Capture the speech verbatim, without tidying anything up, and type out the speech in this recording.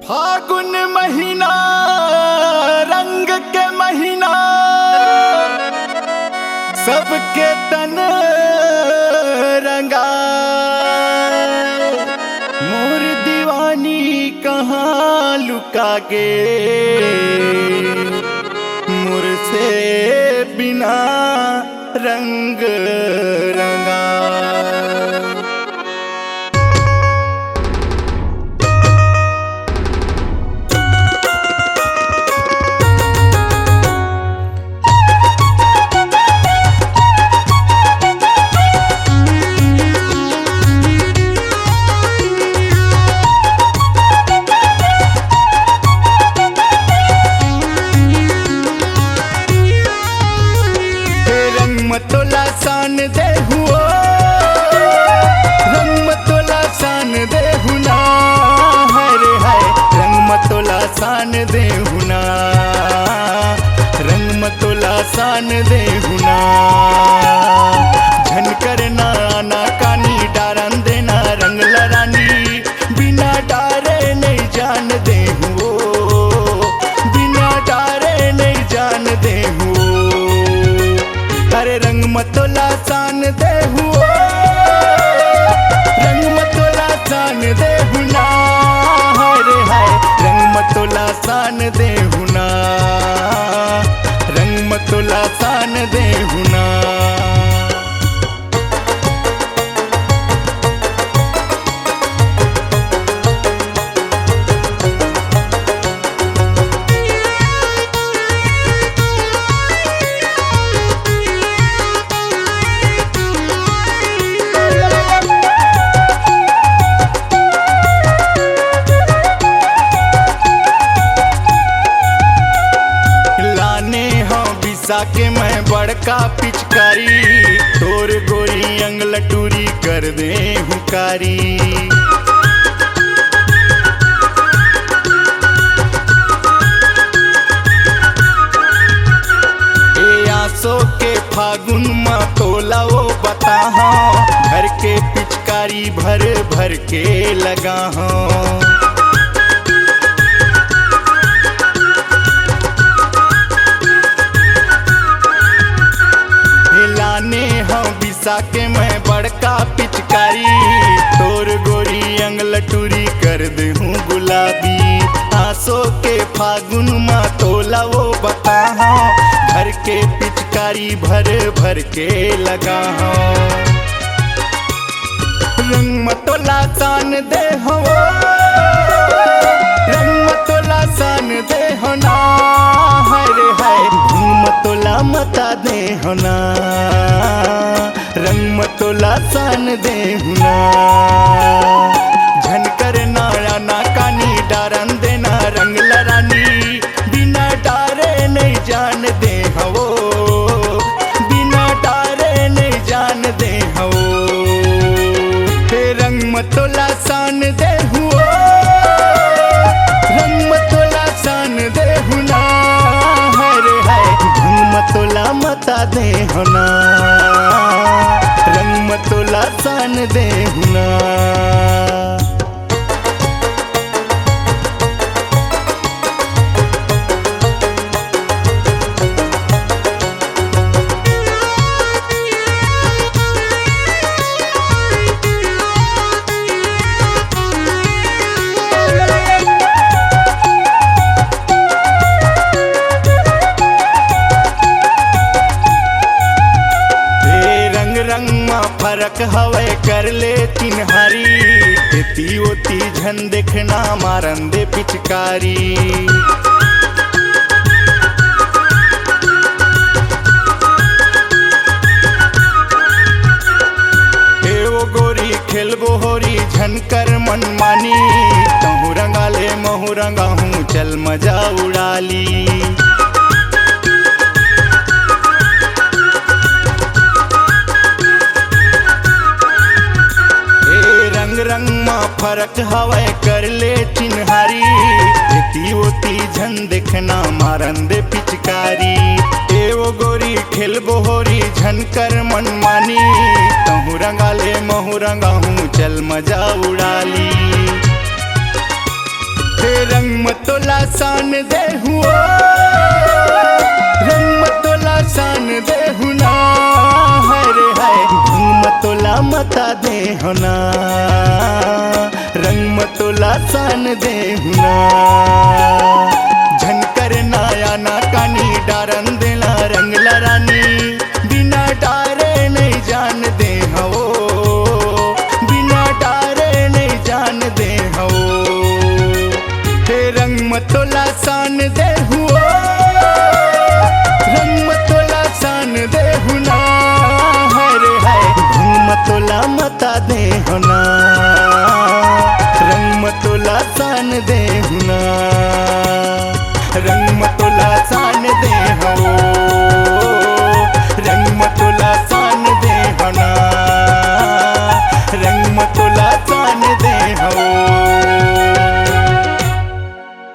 फागुन महीना, रंग के महीना, सबके तन रंगा। मोर दीवानी कहाँ लुका गे, मोर से बिना रंग रंगा। हे रंग म तोला सान देहू ओ, रंग म तोला सान देहू ना। हरे हाय, रंग म तोला सान देहू ना, रंग म तोला सान देहू ना। झन करना आना कानी, डारन देना रंग ल रानी। बिना डारे नइ जान देहू ओ, बिना डारे नइ जान देहू ओ। अरे रंग म तोला सान देहू ओ, रंग म तोला सान देहू ना। हरे हाय, रंग म तोला सान देहू ना, रंग म तोला सान देहू ना। लाने हव बिसा के मैं बड़का पिचकारी, तोर गोरी अंग ल टूरी कर देहू कारी। ए आसो के फागुन म तोला ओ बताहव, घर के पिचकारी भर भर के लगाहव। हे लाने हव बिसा के मैं बड़का पिचकारी, तोर गोरी अंग ल टूरी कर देहूँ गुलाबी। आसो के फागुन म तोला ओ बताहव, घर के पिचकारी भर भर के लगाहव। रंग म तोला सान देहव, रंग म तोला सान देहव ना। हाय रे हाय, रंग म तोला मता देहव ना, रंग म तोला सान देहू ना। झन करना आना कानी, डारन देना रंग ल रानी। बिना डारे नइ जान देहव ओ, बिना डारे नइ जान देहव ओ। हे रंग म तोला सान देहू ओ, रंग म तोला सान देहू ना। हरे हाय, रंग म तोला मता देहव ना, रंग म तोला सान देहू ना। ए रंग रंग म फरक हवय, कर ले चिन्हारी। एती ओती झन देखना, मारन दे पिचकारी। ए ओ गोरी खेलबो होरी, झन कर मनमानी। तहूँ रंगा ले, महूँ रंगाहूँ, चल मजा उड़ा ली। ए रंग रंग म फरक हवय, कर ले चिन्हारी। एती ओती झन देखना, मारन दे पिचकारी। ए ओ गोरी खेलबो होरी, झन कर मनमानी। तहूँ रंगा ले, महूँ रंगाहूँ, चल मजा उड़ा ली। रंग मतोला सान देहु ओ, रंग मतोला सान देहु ना, हरे हाय, भंग मतोला मता देहु ना, रंग मतोला सान देहु ना। झन कर नाया ना कानी, डारन देला रंग ला रानी, बिना डारे नहीं जान दे हवो, बिना डारे नहीं जान दे हवो। हे रंग मतोला सान देहु ओ, रंग मतोला सान देहु ना, हरे हाय, भंग मतोला मता देहु ना, रंग मतोला सान देहु ना, रंग मतोला सान देहु।